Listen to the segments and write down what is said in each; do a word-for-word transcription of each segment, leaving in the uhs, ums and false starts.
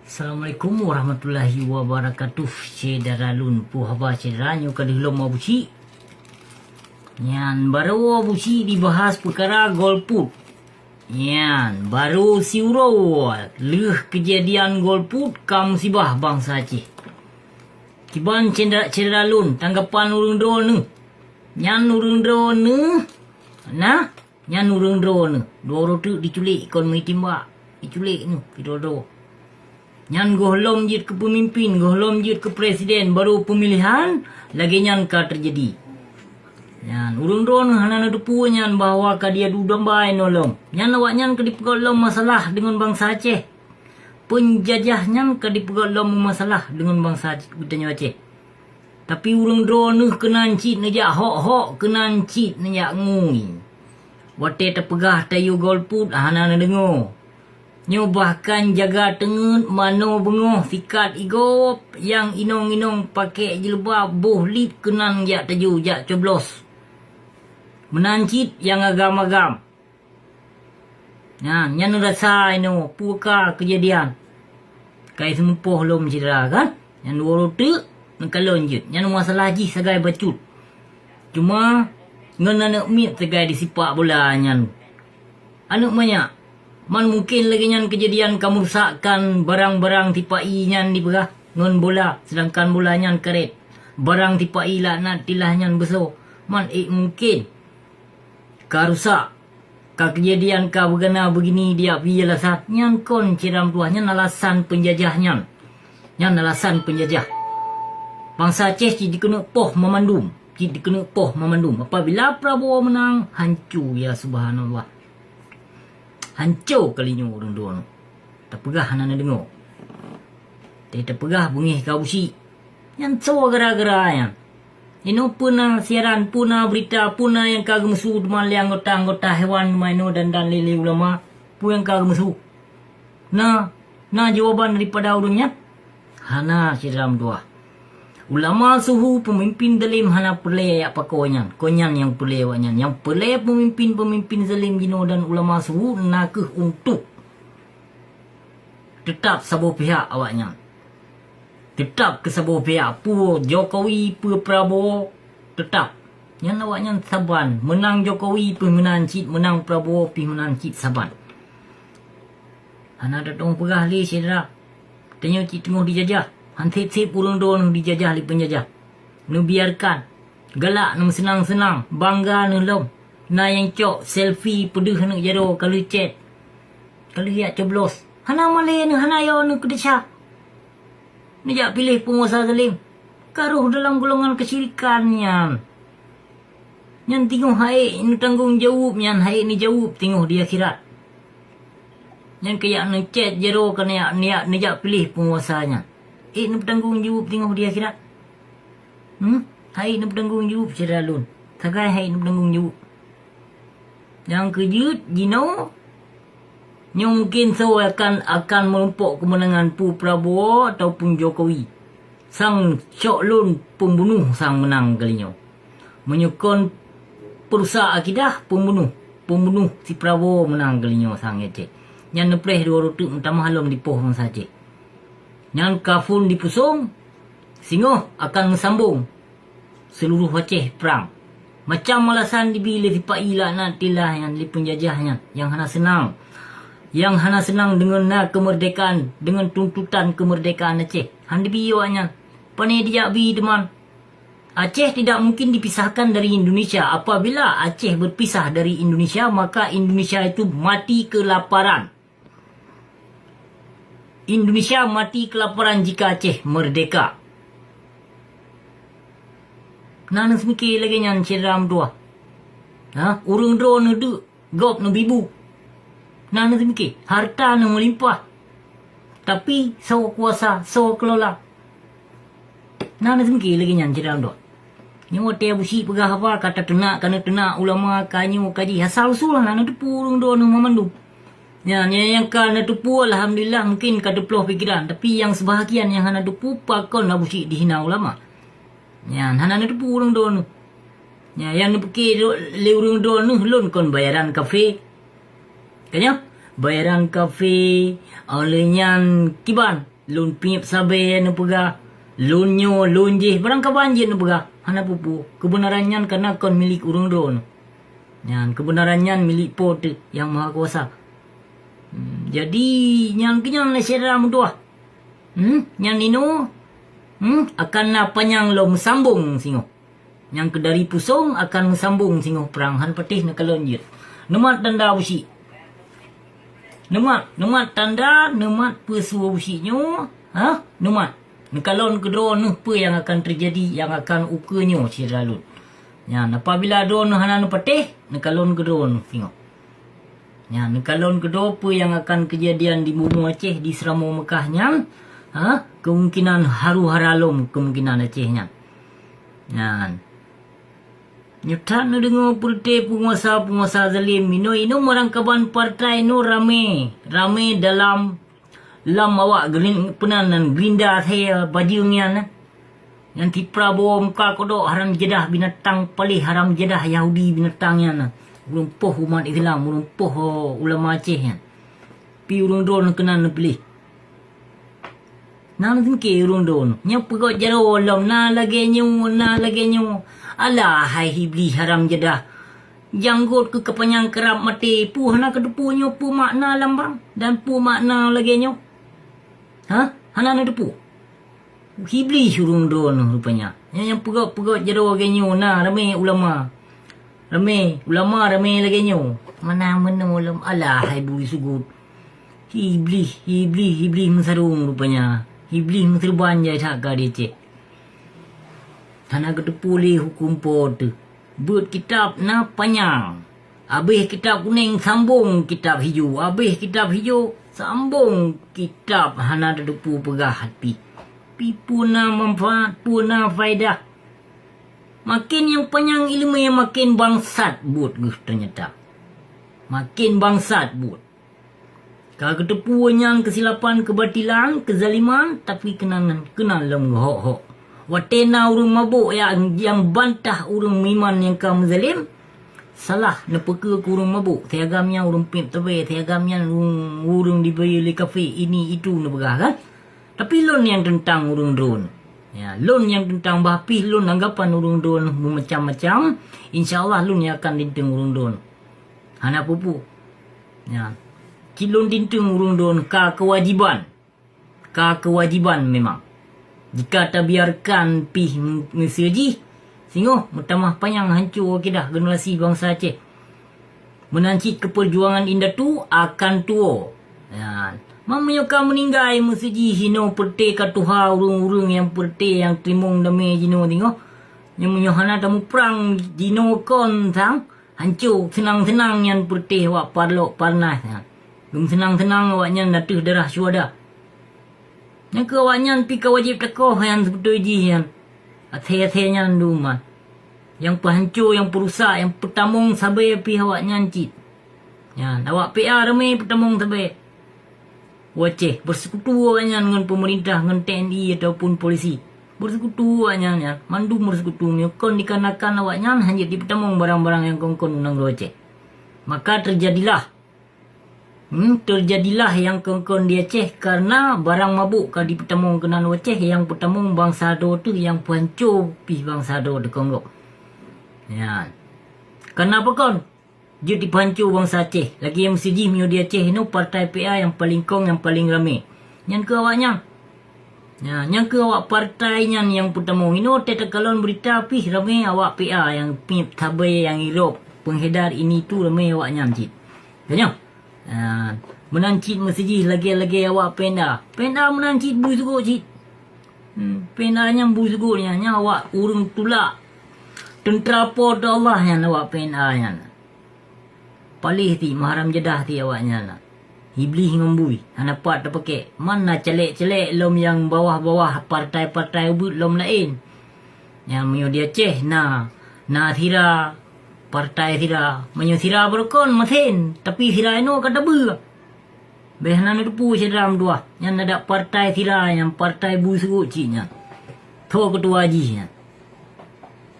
Assalamualaikum warahmatullahi wabarakatuh. Syedara lôn, peue haba syedara nyoe ka deuh lom Abusyik? Nyan, barô Abusyik dibahas peukara golput. Nyan, barô siuroe lheueh keujadian golput ka musibah bansa Aceh. Kiban syedara-syedara lôn, tanggapan ureuëng droeneuh? Nyan ureuëng droeneuh, na? Nyan ureuëng droeneuh, dua uroe teuk diculék kon meutimbak, diculék neuh sidroe-droe. Nyan gohlom jeuet keu peumimpin, gohlom jeuet keu presiden, barô peumilihan, lagée nyan ka teujadi. Nyan, ureuëng droeneuh hana neuteupeue nyan bahwa ka diadu domba inoe lom. Nyan awaknyan ka dipeugét lom masalah deungon bansa Aceh. Peunjajah nyan ka dipeugét lom meumasalah deungon bansa geutanyoe Aceh. Tapi ureuëng droeneuh keunan cit neujak hok-hok, keunan cit neujak ngui. Watée tapeugah tayue golput hana neudeungoe. Nyoe bahkan jaga teungeut manoe beungoh sikat igob nyang inong-inong pakék jilbab boh lip keunan jak taju jak coblos. Meunan cit nyang agam-agam. Nyan, nyan rasa inoe peue ka keujadian. Kai seumeupoh lom syedara kan? Nyan dua uroe teuk neukalon jeuet. Nyan masalah jih sagai bacut. Cuma ngon aneuëk miet sagai disipak bola nyan. Aneuëk manyak, man mungken lagée nyan keujadian ka meurusakkan barang-barang tipa-i nyan dipeugah ngon bola, seudangkan bola nyan karét. Barang tipa-i laknat tilah nyan beusoe, man ék mungken ka rusak. Ka keujadian ka beugana beugini diak pih alasan nyan kon syedara meutuwah, nyan alasan peunjajah nyan. Nyan alasan peunjajah. Bansa Aceh cit dikeuneuk poh mamandum, cit dikeuneuk poh mamandum. Apabila Prabowo meunang, hanco ya subhanallah. Hanco kali nyoe ureuëng droeneuh. Tapeugah hana neudeungoe. Teupeugah beungéh ka usi. Nyan soe gara-gara nyan? Inoe peue na siaran, peue na beurita, peue na nyang ka geumeusu teuma lé anggota-anggota hewan teuma inoe dan, dan lé-lé ulama? Peue nyang ka geumeusu? Na, na jawaban daripada ureuëng nyan? Hana, syedara meutuwah. Ulama suhu peumimpin zalim hana peureulée jak pakoe nyan. Kon nyan nyang peureulée awaknyan. Nyang peureulée peumimpin-peumimpin zalim jinoe dan ulama suhu na kheueh untuk teutap saboh pihak awaknyan. Teutap keu saboh pihak, peue Jokowi, peue Prabowo, teutap. Nyan awaknyan saban, meunang Jokowi pih meunan cit, meunang Prabowo pih meunan cit saban. Hana tatong peugah lé syedara. Tanyoe cit teungoh dijajah. Han seb-seb ureuëng droeneuh dijajah lé peunjajah. Neubiarkan. Galak neumeuseunang-seunang, bangga neuh lom. Na nyang cok selfie peudeuh aneuëk jaroe ka lheueh cét. Ka lheueh jak coblos. Hana malée neuh, hana yo neuh keu desya. Neujak piléh peunguasa zalim. Ka rhoh dalam golongan keusyirikan nyan. Nyan teungoh hai neutanggong jaweueb nyan, hai neujaweueb teungoh di akhirat. Nyan keuyak neucét jaroe ka neujak, neujak, neujak piléh peunguasa nyan. Ék neupeutanggong jaweueb teungoh di akhirat. Hmm? Hai neupeutanggong jaweueb syedara lôn. Sagai hai neupeutanggong jaweueb. Nyang keujeuet jinoe, nyoe mungken soe akan, akan meurumpok keumeunangan, peue Prabowo ataupun Jokowi. Sang cok lôn pembunuh sang meunang kali nyoe. Meunyoe kon peurusak akidah, pembunuh. Pembunuh si Prabowo meunang kali nyoe sang Aceh. Nyan neupreh dua uroe teuk meutamah lom dipoh bansa Aceh. Nyan ka phon dipusong, singoh akan meusambong seuluruh Aceh prang. Macam alasan dibi lé sipa-i laknatillah nyan, lé peunjajah nyan, nyang hana seunang. Nyang hana seunang deungon na keumeurdekaan, deungon tuntutan keumeurdekaan Aceh. Han dibi awaknyan. Pane dijak bi teuma. Aceh tidak mungkin dipisahkan dari Indonesia. Apabila Aceh berpisah dari Indonesia, maka Indonesia itu mati kelaparan. Indonesia mati kelaparan jika Aceh merdeka. Na neuseumiké lagée nyan syedara meutuwah. Ha, ureuëng droeneuh deuk, gob neubibu. Na neuseumiké, hareuta neuh meulimpah. Tapi soe kuasa, soe keulola. Na neuseumiké lagée nyan syedara meutuwah. Nyoe watée Abusyik peugah haba, ka tateunak, ka neuteunak ulama, ka nyoe, ka jih, asal usul hana neuteupeue ureuëng droeneuh mamandum. Nyan, nyang, nyang ka neuteupeue, alhamdulillah, mungken ka teuploh pikeran. Tapi nyang seubahagian nyang hana teupeu, pakon Abusyik dihina ulama. Nyan, hana neuteupeue ureuëng droeneuh. Nyan, nyang neupiké lé ureuëng droeneuh lôn kon bayaran kafé. Ka nyoe? Bayaran kafé, óh lheueh nyan kiban. Lôn piep sabe neupeugah, lôn nyoe, lôn jih, barangkaban jeuet neupeugah, hana peue-peue. Keubeunaran nyan kana kon milék ureuëng droe. Nyan, keubeunaran nyan milék Po teuh Nyang Mahakuasa. Hmm, jadi, nyan keunyan lé syedara meutuah. Hmm, nyan inoe, hmm, akan na panyang lom sambong singoh. Nyang keudari pusong akan meusambong singoh prang, han patéh neukalon jeuet. Neumat tanda busyik. Neumat, neumat tanda, neumat peue su busyik nyoe, ha? Neumat. Neukalon keudroe neuh peue nyang akan teujadi, nyang akan ukeue nyoe syedara lôn. Nyan, apabila droe neuh hana neupatéh, neukalon keudroe neuh singoh. Nyan, neukalon keudroe peue nyang akan keujadian di bumoe Aceh di Seuramoe Meukah nyan, ha? Keumungkinan haru hara lom keumungkinan Aceh nyan. Nyan. Nyoe that neudeungoe peureuté peunguasa-peunguasa zalim. Inoe-inoe meurangkaban partai nyoe ramé, ramé dalam, lam awak grin-, peunan nan gerinda thée bajeueng nyan. Nyan si Prabowo muka kodok haram jadah binatang paléh haram jadah Yahudi binatang nyan. Ureuëng poh umat Islam, ureuëng poh ulama Aceh nyan. Pi ureuëng droe keunan neupiléh. Na neusingké ureuëng droe. Nyoe peugöt jaroe lom, na lagée nyoe, na lagée nyoe. Alah hai Iblih haram jadah. Janggot keu keupanyang keurab maté, peue hana kateupeue nyoe peue makna lambang dan peue makna lagée nyoe? Ha? Hana neuteupeue? Iblih ureuëng droe rupanya. Nyang, nyang peugöt-peugöt jaroe lagée nyoe na ramé ulama. Ramé ulama ramé lagée nyoe. Mana meunoe lom alah hai bui sugut. Iblih, Iblih, Iblih meusarong rupanya. Iblih meuseureuban jai that ka di Aceh. Hana geuteupeue lé huköm Po teuh. Beuet kitab na panyang. Abéh kitab kunéng sambong kitab hijo. Abéh kitab hijo sambong kitab hana teuteupeue peugah pih. Pih peue na manfaat, peue na faedah. Maken nyang panyang iéleumé maken bangsat buet geuh teunyata. Maken bangsat buet. Ka geuteupeue nyan keusilapan, keubatilan, keuzaliman, tapi keunan, keunan lom geuhok-hok. Watée na ureuëng mabök nyang, nyang bantah ureuëng meuiman nyang ka meuzalém, salah neupeukeue keu ureuëng mabök, si agam nyan ureuëng péng tabé, si agam nyan ureuëng, ureuëng dibayeue lé kafé, ini itu neupeugah kan. Tapi lôn nyang teuntang ureuëng droe. Ya, lôn nyang teuntang bah pih lôn anggapan ureuëng droe meumacam-macam, insya Allah lôn nyang akan dinteng ureuëng droe. Hana peue-peue. Ya. Cit lôn dinteng ureuëng droe ka keuwajiban. Ka keuwajiban memang. Jika tabiarkan pih meuseu jih, singoh meutamah panyang hanco akidah generasi bansa Aceh. Meunan cit keupeujuangan indatu akan tuwoe. Nyan. Meunyoe ka meuninggai meuseu jih jinoe peureute ka tuha ureuëng-ureuëng nyang peureute nyang teurimong damé jinoe singoh. Nyoe meunyoe hana tamuprang jinoe kon sang, hanco seunang-seunang nyan peureute wak parlok parnas nyan. Geumeuseunang-seunang awaknyan ateueh darah syuhada. Nyang keu awaknyan pih ka wajéb takoh nyan seubeutôi jih nyan. Asée-asée nyan dum nyan. Nyang peuhanco, nyang peurusak, nyang peutamong sabe pih awaknyan cit. Nyan, awak P A ramé peutamong sabe. U Aceh, beuseukutu awaknyan ngon peumeurintah, ngon T N I ataupun polisi. Beuseukutu awaknyan nyan, mandum beuseukutu meunyoe kon dikarenakan awaknyan hana jeuet jipeutamong barang-barang nyang kon-kon u nanggroe Aceh. Maka teujadilah Hmm, teujadilah nyang kon-kon di Aceh kareuna barang mabök ka jipeutamong keunan u Aceh, nyang peutamong bansa droe teuh, nyang peuhanco pih bansa droe teuh kon gob. Nyan. Kareuna peue kon? Jeuet jipeuhanco bansa Aceh. Lagée meuseu jih meunyoe di Aceh inoe partai P A nyang paleng kong, nyang paleng ramé. Nyan keuh awaknyan. Nyan, nyang keuh awak partai nyan nyang peutamong. Inoe teuh takalon beurita pih ramé awak P A nyang piep sabe nyang irop, pengedar ini itu ramé awaknyan cit. Tanyoe. Ah, meunan cit meuseu jih lagée-lagée awak P N A. P N A meunan cit bui seugot cit. Hmm, P N A nyan bui seugot nyan, nyan awak ureuëng tulak teuntra Po teuh Allah nyan awak P N A nyan. Paléh ti meuharam jadah ti awaknyan na. Iblih ngon bui, hana pat tapakek. Man na calék-calék lom nyang bawah-bawah partai-partai ubit lom laén. Nyang meunyoe di Aceh na, na sira, partai sira. Meunyoe sira beurukon masen, tapi sira inoe ka tabeue. Béh hana neuteupeue syedara meutuah, nyan adak partai sira nyang partai bui seugot cit nyan. Tho keutua jih nyan.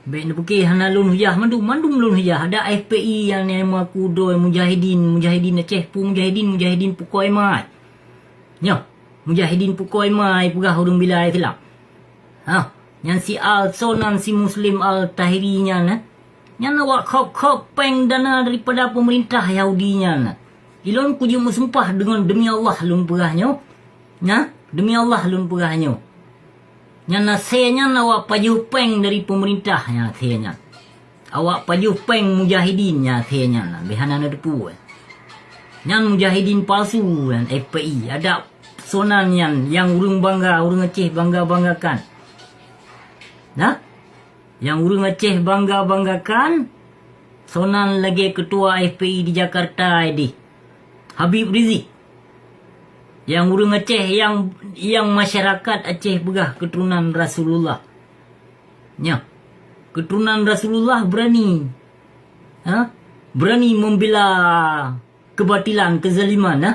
Bék neupiké hana lôn hujah mandum, mandum lôn hujah. Adak F P I nyang nyan meuaku droe mujahidin, mujahidin Aceh, peue mujahidin, mujahidin pukoi mat. Nyoe. Mujahidin pukoi ma ipeugah ureuëng bila Islam. Ha, nyan si Al Sonan si Muslim Al Tahiri nyan, eh? Nyan awak khop-khop péng dana daripada pemerintah Yahudi nyan. Ilôn kujeuet meusumpah deungon demi Allah lôn peugah nyoe. Nah, demi Allah lôn peugah nyoe. Nyan asée nyan awak pajoh péng dari pemerintah nyan asée nyan. Awak pajoh péng mujahidin nyan asée nyan, beh hana neuteupeue. Nyan mujahidin palsu nyan F P I, adak Sonan nyan nyang ureuëng bangga, ureuëng Aceh bangga-banggakan. Nah, nyang ureuëng Aceh bangga-banggakan, Sonan lagée ketua F P I di Jakarta ideh. Habib Rizik. Nyang ureuëng Aceh, nyang, nyang masyarakat Aceh peugah keuturonan Rasulullah. Nyoe, keuturonan Rasulullah berani, ha? Berani membela keubatilan, keuzaliman, ha?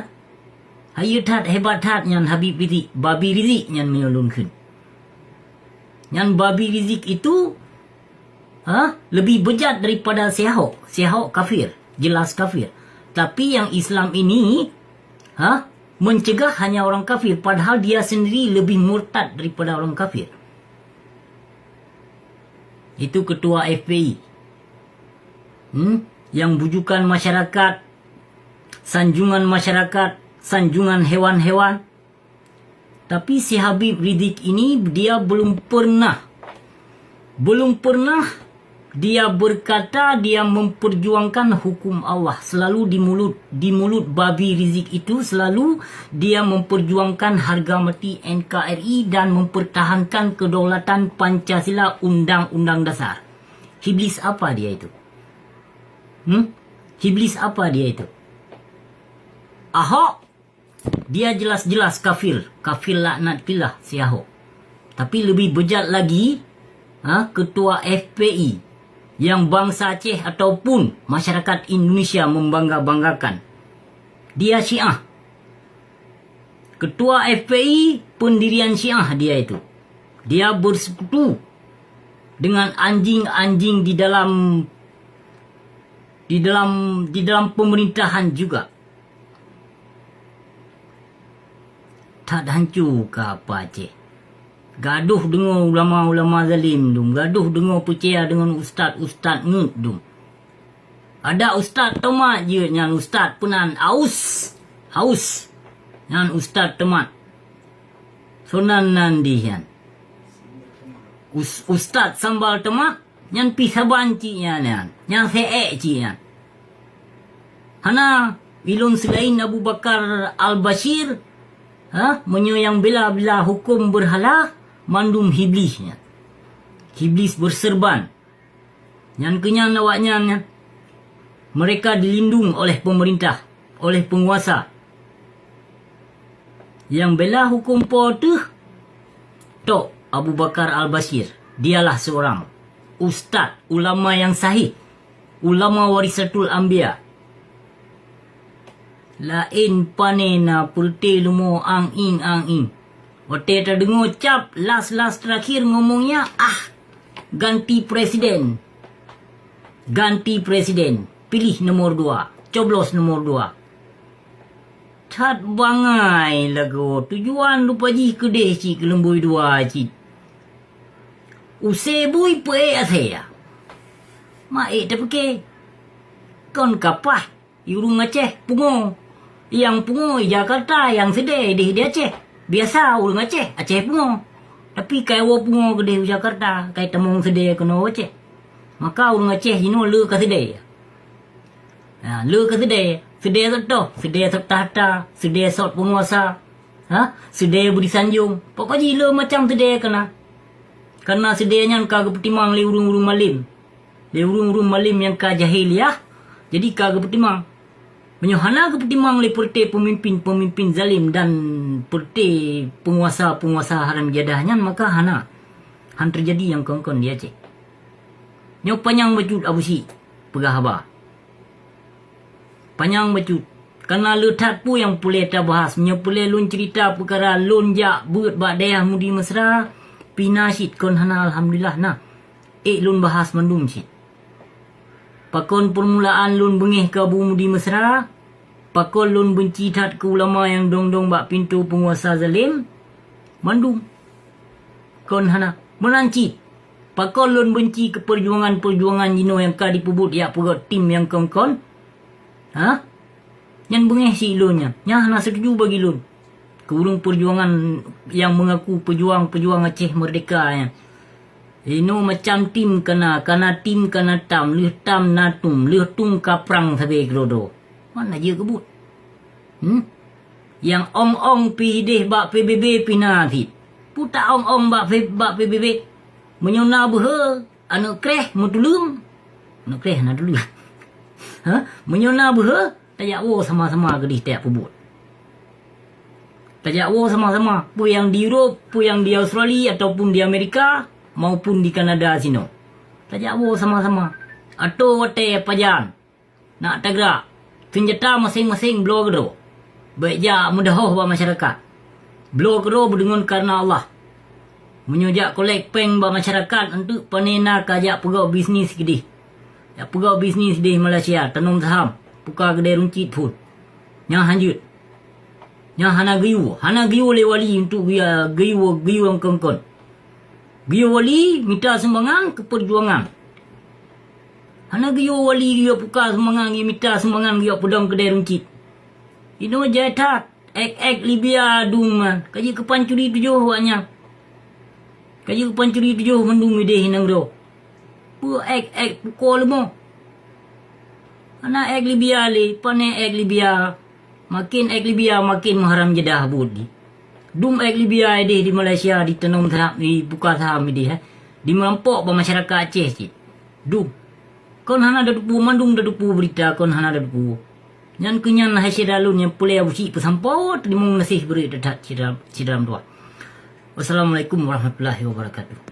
Hayeu that, hebat that nyan Habib Rizik, babi Rizik nyan meunyoe lôn kheun. Nyan babi Rizik itu, ha, lebih bejat daripada si Ahok. Si Ahok kafir, jelas kafir. Tapi yang Islam ini, ha, mencegah hanya orang kafir, padahal dia sendiri lebih murtad daripada orang kafir. Itu ketua F P I. Hmm? Yang bujukan masyarakat, sanjungan masyarakat, sanjungan hewan-hewan. Tapi si Habib Rizik ini dia belum pernah, belum pernah dia berkata dia memperjuangkan hukum Allah. Selalu di mulut, di mulut babi Rizik itu selalu dia memperjuangkan harga mati N K R I dan mempertahankan kedaulatan Pancasila Undang-Undang Dasar. Iblis apa dia itu? Hmm? Iblis apa dia itu? Ahok, dia jelas-jelas kafir, kafir laknatillah si Ahok. Tapi lebih bejat lagi, ha, ketua F P I yang bangsa Aceh ataupun masyarakat Indonesia membangga-banggakan. Dia Syiah. Ketua F P I pendirian Syiah dia itu. Dia bersekutu dengan anjing-anjing di dalam, di dalam, di dalam pemerintahan juga. That hanco ka apa Aceh. Gadoh deungoe ulama-ulama zalim dum, gadoh deungoe peucaya deungon ustaz-ustaz ngeut dum. Ada ustaz tomat jeuet nyan ustaz peunan aus. Aus. Nyan ustaz tomat. Sonan nan dih nyan. Us-, ustaz sambal tomat. Nyan pih saban cit nyan, nyan. Nyan seek cit nyan. Hana ilôn selain Abu Bakar Al-Bashir, ha, meunyoe nyang bela-bela huköm berhala, mandum Iblis nyan. Iblis berserban. Nyan keunyan awaknyan nyan. Mereka dilindung oleh pemerintah, oleh penguasa. Nyang bela huköm Po teuh tok Abu Bakar Al-Bashir. Dialah seorang ustaz, ulama yang sahih, ulama warisatul anbiya. Laén pané na peureuté leumo ang-ing, ang-ing. Watée tadeungoe cap las-las terakhir ngomongnya, ah, ganti presiden. Ganti presiden. Pilih nomor dua. Coblos nomor dua. That bangai lagoe tujuan lupa jih keudeh cit keuleumboe dua cit. Use bui peuék asée ya. Ma ék tapike. Kon kapah i ureuëng Aceh pungo. Nyang pungo i Jakarta, nyang seudeh deh di Aceh. Biasa ureuëng Aceh, Aceh pungo. Tapi kai woe pungo keudeh u Jakarta, kai tamong seudeh keunoe Aceh. Maka ureuëng Aceh jinoe le ka seudeh. Ha, le ka seudeh, seudeh sot toh, seudeh sot tahta, seudeh sot penguasa, ha, seudeh budi sanjong. Pokok jih le macam seudeh kena. Karena seudeh nyan ka geupeutimang lé ureuëng-ureuëng malem. Lé ureuëng-ureuëng malem nyang ka jahiliah, jadi ka geupeutimang. Meunyoe hana geupeutimang lé peureuté peumimpin-peumimpin zalim dan peureuté peunguasa-peunguasa haram jadah nyan, maka hana, han teujadi nyang kon-kon di Aceh. Nyoe panyang bacut Abu Syik peugah haba. Panyang bacut. Kana le that peue nyang peureulée tabahas. Meunyoe peureulée lôn ceurita peukara lôn jak beuet bak dayah Mudi Mesra, pih na cit kon hana, alhamdulillah na. Ék lôn bahas mandum cit. Pakon peurmulaan lôn beungéh keu Abu Mudi Mesra? Pakon lôn beunci that keu ulama nyang dong-dong bak pintoe peunguasa zalim? Mandum. Kon hana. Meunan cit, pakon lôn beunci keu peujuangan-peujuangan jinoe nyang ka jipeubuet jak peugot tim nyang kon-kon? Ha? Nyan beungéh sit lôn nyan. Nyan hana seutuju bagi lôn. Keu ureuëng peujuangan nyang meungaku peujuang-peujuang Aceh Meurdeka nyan. Inoe macam tim kana, kana tim kana tam, lheueh tam na tum, lheueh tum ka prang sabe keudroe-droe. Mana jeuet keu buet? Hmm? Nyang ong-ong pih ideh bak P B B pih na cit. Peue ta ong-ong bak P-, bak P B B? Meunyoe na beuhe, aneuëk kréh meutuleueng. Aneuëk kréh na tuleueng. Ha? Meunyoe na beuhe, tajak woe sama-sama keudeh tajak peubuet. Tajak woe sama-sama. Peue nyang di Europe, peue nyang di Australia ataupun di Amerika maupun di Kanada sinoe. Tajak woe sama-sama. Atau watée pajan nak tagrak, seunjata maséng-maséng bloe keudroe. Bék jak meudeuhoh bak masyarakat. Bloe keudroe beudeungon kareuna Allah. Meunyoe jak kolek péng bak masyarakat, eunteuk pane na ka jak peugot bisnis keudeh. Jak peugot bisnis di Malaysia, tanom saham, puka keudée runcit phon. Nyan hanjeuet. Nyan hana geuyue, hana geuyue lé wali untuk geuyue, geuyue, geuyue kon-kon. Geuyue wali mita sumbangan keu peujuangan. Hana geuyue wali geuyue puka sumbangan, geuyue mita sumbangan geuyue peudong keudée runcit. Inoe jai that. Ék-ék Libya dum nyan, ka jeuet keu pancuri tujoh awaknyan. Ka jeuet keu pancuri tujoh mandum ideh nanggroe. Peue ék-ék pukoe leumo? Hana ék Libya lé, pane ék Libya. Maken ék Libya maken meuharam jadah buet di. Dum ék Libya ideh di Malaysia ditanom saham, dipuka saham ideh, eh. Dimerampok bak masyarakat Aceh cit. Dum. Kon hana tateupeue, mandum tateupeue beurita kon hana tateupeue. Nyan keuh nyan hai syedara lôn nyang peureulée Abusyik peusampoe, teurimong gaséh bri that-that syedara, syedara meutuah. Wassalamualaikum warahmatullahi wabarakatuh.